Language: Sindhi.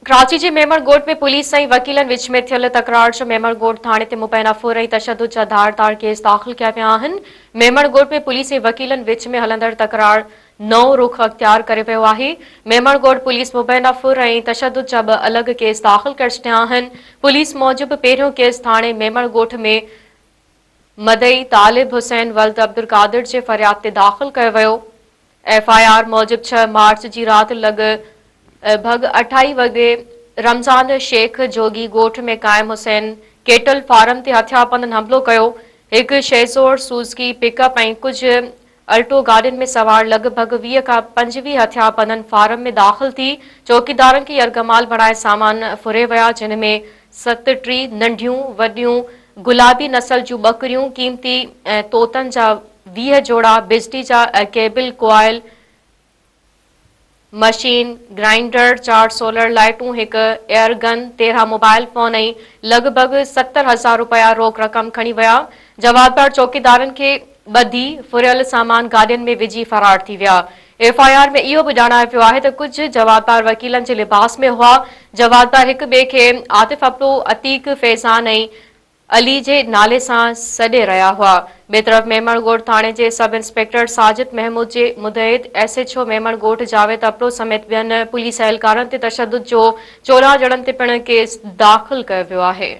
ڪراچي جي ميمڻ ڳوٺ ۾ پوليس ۽ وڪيلن وچ ۾ ٿيل تڪرار جو ميمڻ ڳوٺ ٿاڻي تي مبينا ڦر ۽ تشدد جا ڌار ڌار ڪيس داخل ڪيا ويا آهن. ميمڻ ڳوٺ ۾ پوليس ۽ وڪيلن وچ ۾ هلندڙ تڪرار نئون رخ اختيار ڪري ويو آهي. ميمڻ ڳوٺ پوليس مبينا ڦر ۽ تشدد جا ٻه الڳ ڪيس داخل ڪري ڇڏيا آهن. پوليس موجب پهريون ڪيس ٿاڻي ميمڻ ڳوٺ ۾ مدعي طالب حسين ولد عبدالقادر جي فرياد تي داخل ڪيو ويو. ايف I R موجب ڇهه مارچ جي رات لڳ ڀڳ اڍائي وڳي رمضان شيخ جوڳي ڳوٺ ۾ قائم حسين ڪيٽل فارم تي هٿياربندن حملو ڪيو. هڪ شيزور سوزڪي پڪ اپ ۽ ڪجهه الٽو گاڏين ۾ سوار لڳ ڀڳ 20 کان 25 هٿياربندن فارم ۾ داخل ٿي چوڪيدارن کي يرغمال بڻائي سامان ڦري ويا جنھن ۾ 37 ننڍيون وڏيون گلابي نسل جون ٻڪريون، قيمتي طوطن جا 20 جوڙا، بجلي جا ڪيبل ڪوائل، مشين، گرائنڊر، چار سولر لائيٽون، هڪ ايئر گن، 13 موبائل فون ۽ لڳ ڀڳ 70 هزار رپيا روڪ رقم کڻي ويا. جوابدار چوڪيدارن کي ٻڌي ڦريل سامان گاڏين ۾ وجهي فرار ٿي ويا. ايف I R ۾ اهو به ڄاڻايو ويو آهي ته ڪجهه جوابدار وڪيلن جي لباس ۾ هئا. جوابدار هڪ ٻئي کي عاطف ابڙو، عتيق فيضان ۽ علي جي نالي سان سڏي رهيا هئا. ٻئي طرف ميمڻ ڳوٺ ٿاڻي جي سب انسپيڪٽر ساجد محمود جي مدعيت ايس ايڇ او ميمڻ ڳوٺ جاويد ابڙو سميت ٻين پوليس اهلڪارن تي تشدد جو 14 ڄڻن تي پڻ ڪيس داخل ڪيو ويو آهي.